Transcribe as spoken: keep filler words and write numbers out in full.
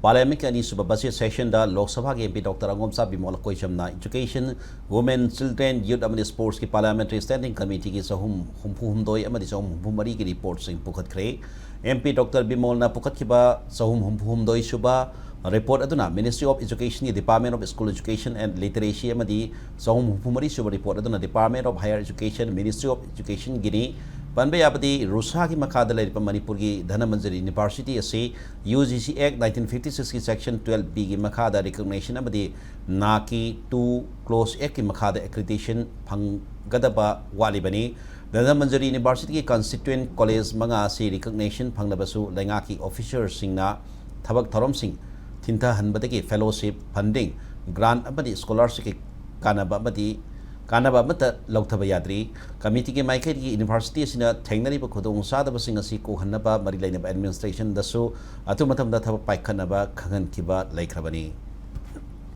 Parliament ꯀꯤ ꯑꯅꯤꯁꯨꯕ budget session ꯗ ꯂꯣꯛ ꯁꯚꯥꯒꯤ MP Doctor ꯑꯉꯣꯝꯆꯥ ꯕꯤꯃꯣꯜ ꯑꯩꯈꯣꯏ ꯆꯝꯅ Education, Women, Children, Youth ꯑꯃꯗꯤ Sports ꯀꯤ Parliamentary Standing Committee ꯒꯤ ꯆꯍꯨꯝ ꯍꯨꯝꯐꯨ ꯍꯨꯝꯗꯣꯏ ꯑꯃꯗꯤ ꯆꯍꯨꯝ ꯍꯨꯝꯐꯨ ꯃꯔꯤꯒꯤ report ꯁꯤꯡ ꯄꯨꯈꯠꯈ꯭ꯔꯦ꯫ MP Doctor ꯕꯤꯃꯣꯜꯅ ꯄꯨꯈꯠꯈꯤꯕ ꯆꯍꯨꯝ ꯍꯨꯝꯐꯨ ꯍꯨꯝꯗꯣꯏ ꯁꯨꯕ report ꯑꯗꯨꯅ Ministry of Education ꯒꯤ Department of School Education and Literacy ꯑꯃꯗꯤ ꯆꯍꯨꯝ ꯍꯨꯝꯐꯨ ꯃꯔꯤ ꯁꯨꯕ report ꯑꯗꯨꯅ Department of Higher Education, Ministry of Education Guinea. ꯄꯟꯕ ꯌꯥꯕꯗꯤ, ꯔꯨꯁꯥꯒꯤ ꯃꯈꯥꯗ ꯂꯩꯔꯤꯕ ꯃꯅꯤꯄꯨꯔꯒꯤ ꯙꯅꯃꯟꯖꯔꯤ University ꯑꯁꯤ UGC Act nineteen fifty six ꯀꯤ Section twelve B ꯒꯤ ꯃꯈꯥꯗ recognition ꯑꯃꯗꯤ NAAC two Clause eight ꯀꯤ ꯃꯈꯥꯗ accreditation ꯐꯪꯒꯗꯕ ꯋꯥꯠꯂꯤꯕꯅꯤ꯫ ꯙꯅꯃꯟꯖꯔꯤ University ꯒꯤ constituent college ꯃꯉꯥ ꯑꯁꯤ recognition ꯐꯪꯂꯕꯁꯨ ꯂꯩꯉꯥꯛꯀꯤ officer ꯁꯤꯡꯅ ꯊꯕꯛ ꯊꯧꯔꯝꯁꯤꯡ ꯊꯤꯟꯊꯍꯟꯕꯗꯒꯤ fellowship, funding, grant ꯑꯃꯗꯤ scholarship ꯀꯤ ꯀꯥꯟꯅꯕ ꯑꯃꯗꯤ ꯀꯥꯟꯅꯕ ꯑꯃꯠꯇ ꯂꯧꯊꯕ ꯌꯥꯗ꯭ꯔꯤ꯫ Committee ꯒꯤ ꯃꯥꯏꯀꯩꯗꯒꯤ university ꯑꯁꯤꯅ ꯊꯦꯡꯅꯔꯤꯕ ꯈꯨꯗꯣꯡꯆꯥꯗꯕꯁꯤꯡ ꯑꯁꯤ ꯀꯣꯛꯍꯟꯅꯕ ꯃꯔꯤ ꯂꯩꯅꯕ administration ꯗꯁꯨ ꯑꯊꯨꯕ ꯃꯇꯝꯗ ꯊꯕꯛ ꯄꯥꯏꯈꯠꯅꯕ ꯈꯪꯍꯟꯈꯤꯕ ꯂꯩꯈ꯭ꯔꯕꯅꯤ꯫